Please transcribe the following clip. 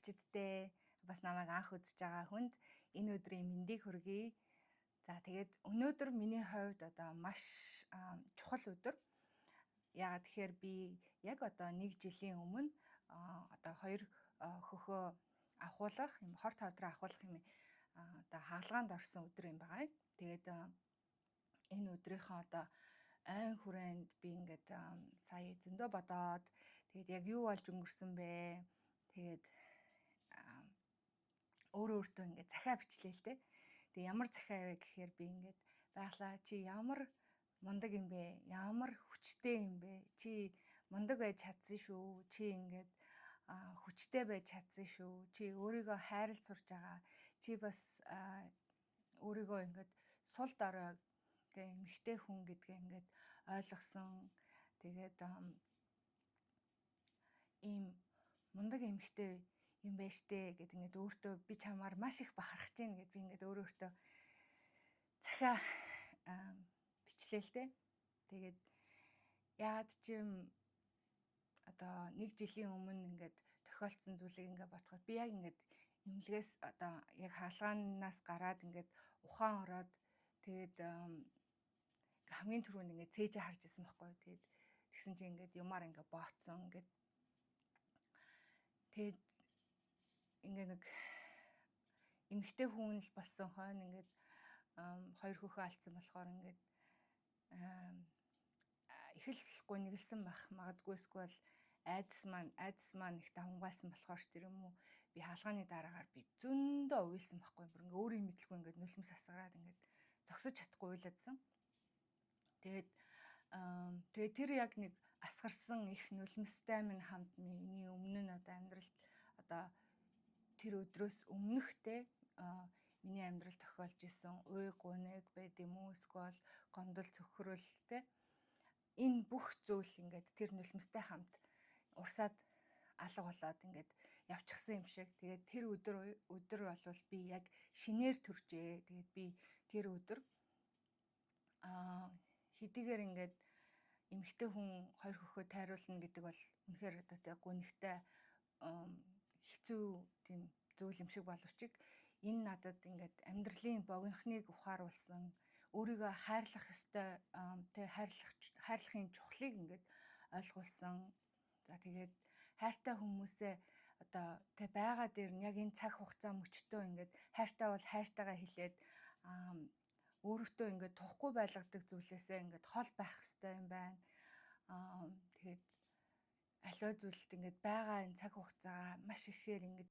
Үзэгчиддээ, бас намайг анх үзэж байгаа хүнд энэ өдрийн мэндийг хүргэе. За, тэгээд өнөөдөр миний хувьд одоо маш чухал өдөр. Яагаад тэгэхээр би яг одоо нэг жилийн өмнө одоо хоёр хөхөө авахуулах юм, хор тавдраа авахуулах юм, одоо хагалгаанд орсон өдөр юм байгаа юм. Тэгээд энэ өдрийнхөө одоо ойн хүрээнд би ингээд сая зөндөө бодоод, тэгээд яг юу болж өнгөрсөн бэ? Тэгээд өөрөө өөртөө ингээд захиа бичлээ л дээ. Тэгээ ямар захиа вэ гэхээр би ингээд байглаа, чи ямар мундаг юм бэ? Ямар хүчтэй юм бэ? Чи мундаг байж чадсан шүү. Чи ингээд хүчтэй байж чадсан шүү. Чи өөрийгөө хайрлаж сурж байгаа. Чи бас өөрийгөө ингээд сул дорой тэгээ эмэгтэй хүн гэдгээ ингээд ойлгосон. Тэгээд ийм мундаг эмэгтэй юм байж тээ гэд ингээд өөртөө би чамаар маш их бахархаж гин гэд би ингээд өөрөө өөртөө захиа бичлээ л дээ. Тэгээд яагаад ч юм одоо нэг жилийн өмнө ингээд тохиолдсон зүйлийг ингээд бодоход би яг ингээд эмнэлгээс одоо яг хаалгаанаас гараад ингээд ухаан ороод, тэгээд хамгийн түрүүнд ингээд цээжээ харж исэн байхгүй. Тэгээд тэгсэн чинь ингээд юмар ингээд бооцсон ингээд, тэгээд ингээ нэг эмэгтэй хүн л болсон хойно ингээд хоёр хөхөө алдсан болохоор ингээд их л гуниглсан байх магадгүй, эсвэл айдас маань их давмгайлсан болохоор ч тэр юм уу, би хаалгааны дараагаар би зөндөө уйлсан байхгүй. Бүр ингээ өөрийн мэдлгүй ингээд нулимс асгараад ингээд зогсож чадахгүй уйлаадсан. Тэгээд тэр яг нэг асгарсан их нулимстай минь хамт миний өмнө нь одоо амьдралд одоо тэр өдрөөс өмнөхтэй миний амьдрал тохиолж исэн уй гуниг байд юм уу, эсвэл гомдол цөхрөл те, энэ бүх зүйл ингээд тэр нулимстай хамт урсаад алга болоод ингээд явчихсан юм шиг. Тэгээд тэр өдөр болвол би яг шинээр төржээ. Тэгээд би тэр өдөр хэдийгээр ингээд эмэгтэй хүн хоёр хөхөө тайруулна гэдэг бол үнэхээр одоо тэг гунигтай, хэцүү тийм зүйл юм шиг боловч энэ надад ингээд амьдралын богинохныг ухааруулсан, өөрийгөө хайрлах ёстой тэг хайрлахын чухлыг ингээд ойлгуулсан. За, тэгээд хайртай хүмүүсээ одоо тэг байгаа дээр нь яг энэ цаг хугацаа мөчтөө ингээд хайртай бол хайртайгаа хэлээд, өөртөө ингээд тухгүй байлгадаг зүйлээсээ ингээд хол байх ёстой юм байна. Тэгээд аливаа зүйлд ингээд байгаа энэ цаг хугацаагаа маш ихээр ингээд